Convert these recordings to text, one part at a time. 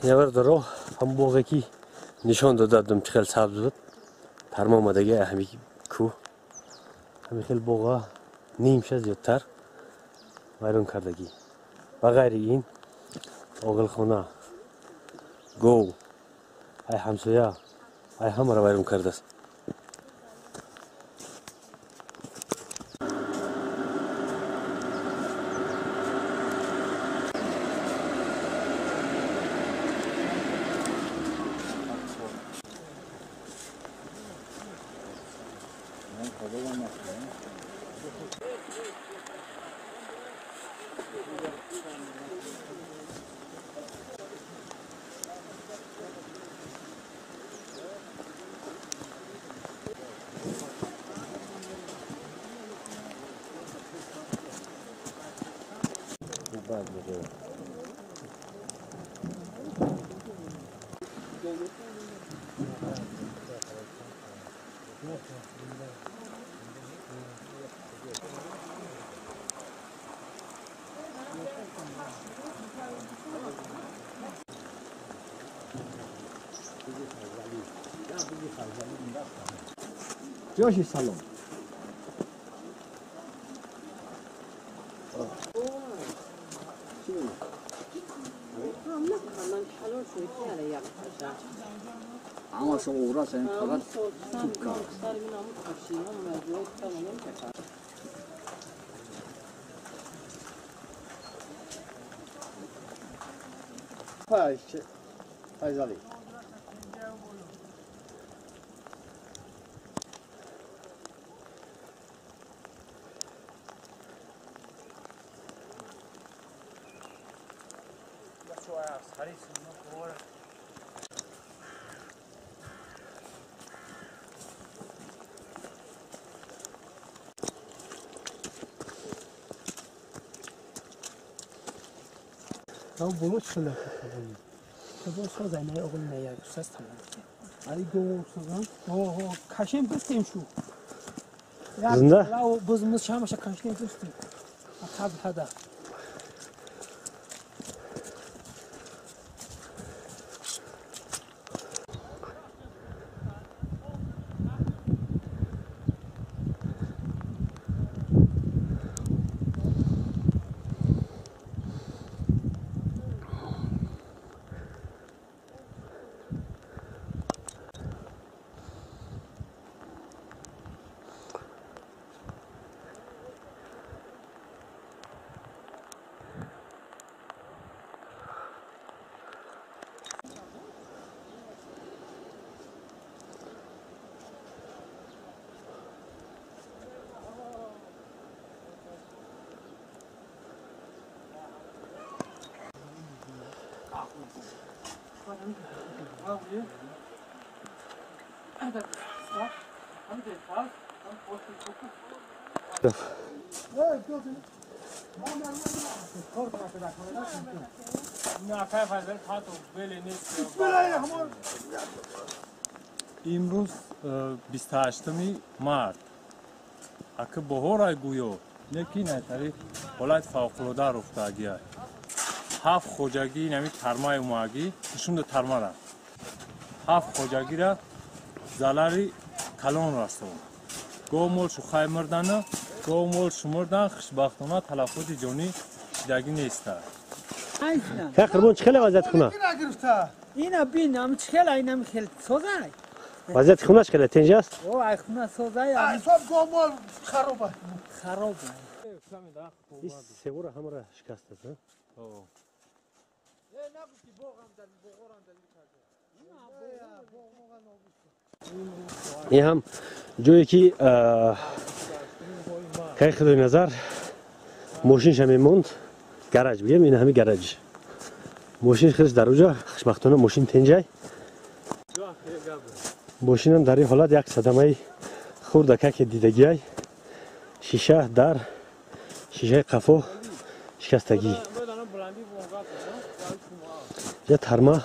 Бардоро, ҳам боғе ки нишон додадум, чӣ хел сабз буд, тарма омадаги ҳами кӯҳ, ҳами хел боға нимша зиёдтар вайрон кардагӣ. Ба ғайри ин оғилхона, гов, ай ҳамсоя, ай ҳамаро вайрон кардааст. جاشی سلام. اما شما اورا این فقط توپ کار. فیض علی. او بلوچ خلاف تو ساز نه اقول نه یا ساز تمام ای گو سازان او کاشیم گفتیم شو زنده لا بزمز شامش کاشیم گفتیم اصحاب هذا. Имрӯз 28 март. Аки баҳорай гӯё, лекин айтари ҳолат фавқулода руфтагиай. Ҳафт хоҷагии нами тармаи умагӣ, нишунда тармара. Ҳафт хоҷагира залари калон расон. Гов мол шухай мурдана, гов мол шумурдан, хушбахтона талафоти ҷонӣ шидагӣ неста. Ка Қурбон, чӣ хеле вазъияти хона? Ина бин, ам чӣ хеле, инам хел созай. Вазъияти хона чӣ хеле, тинҷ аст? О, ай хона созай. Ҳисоб гомол хароба. Хароба. Ин севора ҳамара шикаст аст, а? Ин ҳам ҷое ки кай худои назар мошинша мемонд, гараж бигем, ин ҳами гараж. Мошин худаш дар уҷа, хушбахтона мошин тенҷай. Мошинам дар ин ҳолат як садамаи хурдакаке дидагиай. Шиша дар шишаи қафо шикастагӣ. Я тарма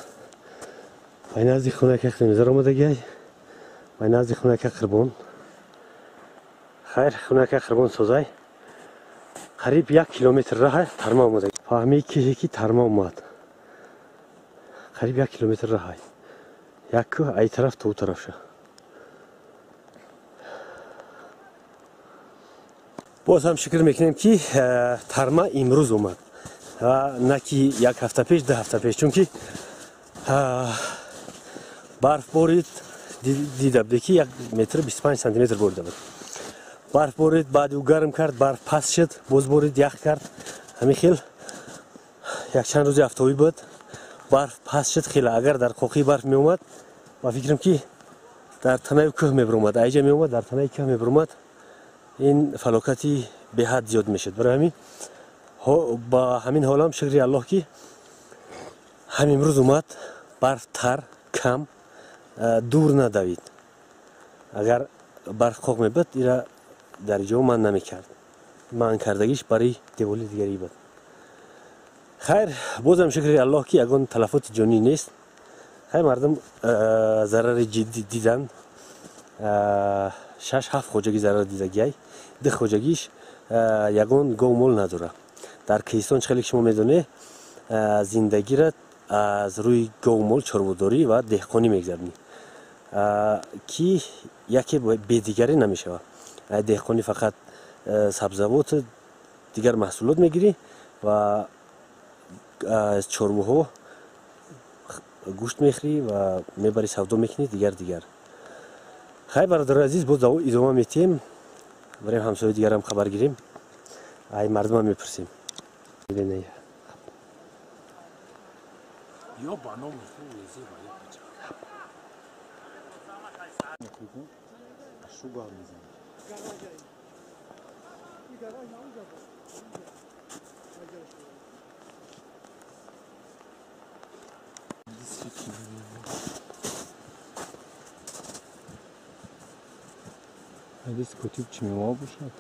вай назди хонаи ка худои омадагиай. Вай назди хонаи ка Қурбон. Хайр, хонаи ка Қурбон созай. Қариб 1 километр раҳ тарма омада. Фаҳмӣ ки ки тарма омад. Қариб 1 километр раҳ. Як кӯҳ ай тараф то ӯ тарафша. Боз ҳам шукр мекунем ки тарма имрӯз омад. На ки як ҳафта пеш, 2 ҳафта пеш, чунки барф борид, дида буде ки 1 метр 25 сантиметр борида буд. Барф борид, баъди ӯ гарм кард, барф паст шуд, боз борид, ях кард. Ҳамин хел якчанд рӯзи афтобӣ буд, барф паст шуд хеле. Агар дар қоқии барф меомад, ба фикрам ки дар танаи кӯҳ мебиромад, айҷа меомад, дар танаи кӯҳ мебиромад, ин фалокати беҳад зиёд мешуд. Барои ҳамин ба ҳамин ҳолам шукри Аллоҳ ки ҳам имрӯз омад, барф тар, кам, дур надавид. Агар барф қоқ мебуд, ира дар ҷо ман намекард. Ман кардагиш барои деволи дигарӣ буд. Хайр, бозам шукри Аллоҳ ки ягон талафоти ҷонӣ нест. Хайр, мардум зарари ҷиддӣ дидан. 6-7 хоҷагӣ зарар дидагиай. 2 хоҷагиш ягон гов мол надорад. Дар Киҳистон чӣ хеле ки шумо медонед, зиндагиро аз рӯи говмол, чорводорӣ ва деҳқонӣ мегзаронӣ, ки яке бедигаре намешавад. Деҳқонӣ фақат сабзавот, дигар маҳсулот мегирӣ ва аз чорвоҳо гӯшт мехӯрӣ ва мебарӣ савдо мекунӣ, дигар дигар. Хайр, бародарои азиз, боз идома метиҳем, барем ҳамсояи дигарам хабар гирем, ай мардумам мепурсем. Ё ба номи худ зеба ё бача. Шугар мезанад. Ҳадис котиб чӣ мева бошад?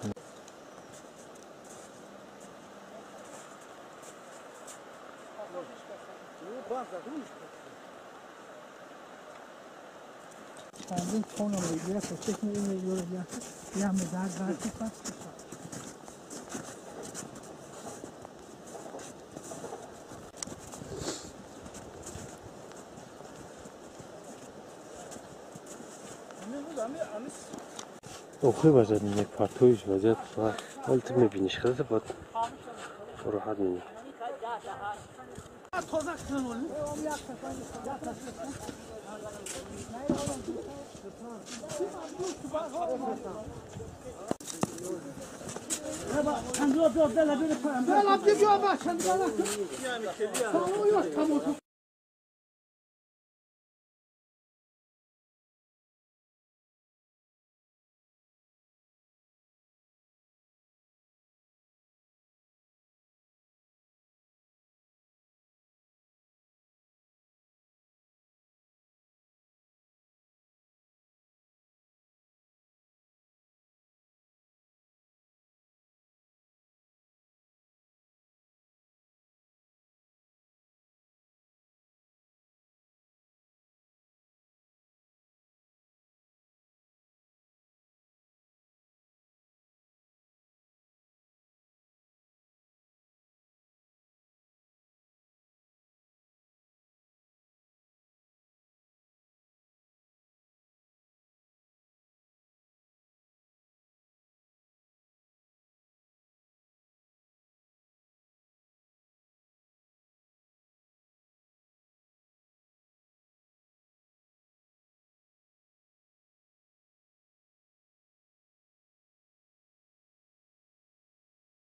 Чандин тонна мегирад, чек мегирад, як мезанад, зад. Охир вазъият мепартоиш вазъият ҳол ту мебиниш, хеле бад роҳат мебинӣ.